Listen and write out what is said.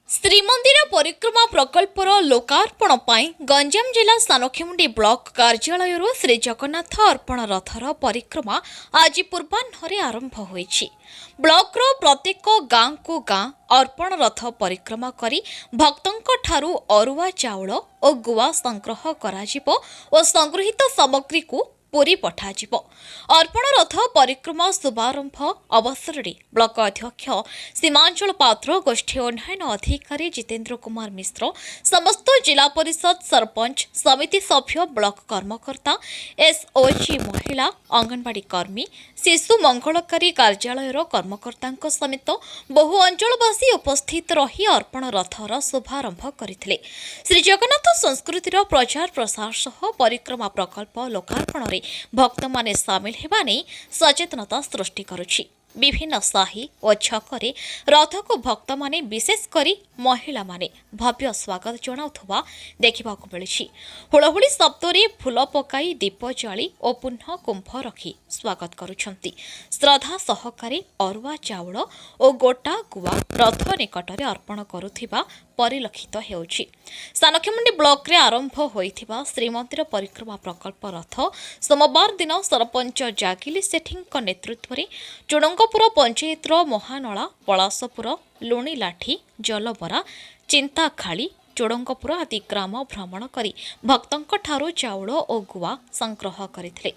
ଶ୍ରୀମନ୍ଦିର ପରିକ୍ରମା ପ୍ରକଳ୍ପର ଲୋକାର୍ପଣ ପାଇଁ ଗଞ୍ଜାମ ଜିଲ୍ଲା ସାନଖେମୁଣ୍ଡି ବ୍ଲକ କାର୍ଯ୍ୟାଳୟରୁ ଶ୍ରୀଜଗନ୍ନାଥ ଅର୍ପଣ ରଥର ପରିକ୍ରମା ଆଜି ପୂର୍ବାହ୍ନରେ ଆରମ୍ଭ ହୋଇଛି। ବ୍ଲକର ପ୍ରତ୍ୟେକ ଗାଁକୁ ଗାଁ ଅର୍ପଣ ରଥ ପରିକ୍ରମା କରି ଭକ୍ତଙ୍କଠାରୁ ଅରୁଆ ଚାଉଳ ଓ ଗୁଆ ସଂଗ୍ରହ କରାଯିବ ଓ ସଂଗୃହୀତ ସାମଗ୍ରୀକୁ ପୁରୀ ପଠାଯିବ। ଅର୍ପଣ ରଥ ପରିକ୍ରମା ଶୁଭାରମ୍ଭ ଅବସରରେ ବ୍ଲକ ଅଧ୍ୟକ୍ଷ ସୀମାଞ୍ଚଳ ପାତ୍ର, ଗୋଷ୍ଠୀ ଉନ୍ନୟନ ଅଧିକାରୀ ଜିତେନ୍ଦ୍ର କୁମାର ମିଶ୍ର, ସମସ୍ତ ଜିଲ୍ଲା ପରିଷଦ ସରପଞ୍ଚ, ସମିତି ସଭ୍ୟ, ବ୍ଲକ କର୍ମକର୍ତ୍ତା, ଏସ୍ଓଜି ମହିଳା, ଅଙ୍ଗନବାଡି କର୍ମୀ, ଶିଶୁ ମଙ୍ଗଳକାରୀ କାର୍ଯ୍ୟାଳୟର କର୍ମକର୍ତ୍ତାଙ୍କ ସମେତ ବହୁ ଅଞ୍ଚଳବାସୀ ଉପସ୍ଥିତ ରହି ଅର୍ପଣ ରଥର ଶୁଭାରମ୍ଭ କରିଥିଲେ। ଶ୍ରୀଜଗନ୍ନାଥ ସଂସ୍କୃତିର ପ୍ରଚାର ପ୍ରସାର ସହ ପରିକ୍ରମା ପ୍ରକଳ୍ପ ଲୋକାର୍ପଣରେ ଭକ୍ତମାନେ ସାମିଲ ହେବା ନେଇ ସଚେତନତା ସୃଷ୍ଟି କରୁଛି। ବିଭିନ୍ନ ସାହି ଓ ଛକରେ ରଥକୁ ଭକ୍ତମାନେ, ବିଶେଷ କରି ମହିଳାମାନେ ଭବ୍ୟ ସ୍ୱାଗତ ଜଣାଉଥିବା ଦେଖିବାକୁ ମିଳିଛି। ହୁଳହୁଳି ଶବ୍ଦରେ ଫୁଲ ପକାଇ, ଦୀପ ଜାଳି ଓ ପୁନଃ କୁମ୍ଭ ରଖି ସ୍ୱାଗତ କରୁଛନ୍ତି। ଶ୍ରଦ୍ଧା ସହକାରେ ଅରୁଆ ଚାଉଳ ଓ ଗୋଟା ଗୁଆ ରଥ ନିକଟରେ ଅର୍ପଣ କରୁଥିବା ପରିଲକ୍ଷିତ ହେଉଛି। ସାନଖେମୁଣ୍ଡି ବ୍ଲକରେ ଆରମ୍ଭ ହୋଇଥିବା ଶ୍ରୀମନ୍ଦିର ପରିକ୍ରମା ପ୍ରକଳ୍ପ ରଥ ସୋମବାର ଦିନ ସରପଞ୍ଚ ଜାଗିଲି ସେଠୀଙ୍କ ନେତୃତ୍ୱରେ ଚୁଡ଼ଙ୍ଗପୁର ପଞ୍ଚାୟତର ମହାନଳା, ପଳାଶପୁର, ଲୁଣିଲାଠି, ଜଲବରା, ଚିନ୍ତାଖାଳି, ଚୁଡ଼ଙ୍ଗପୁର ଆଦି ଗ୍ରାମ ଭ୍ରମଣ କରି ଭକ୍ତଙ୍କଠାରୁ ଚାଉଳ ଓ ଗୁଆ ସଂଗ୍ରହ କରିଥିଲେ।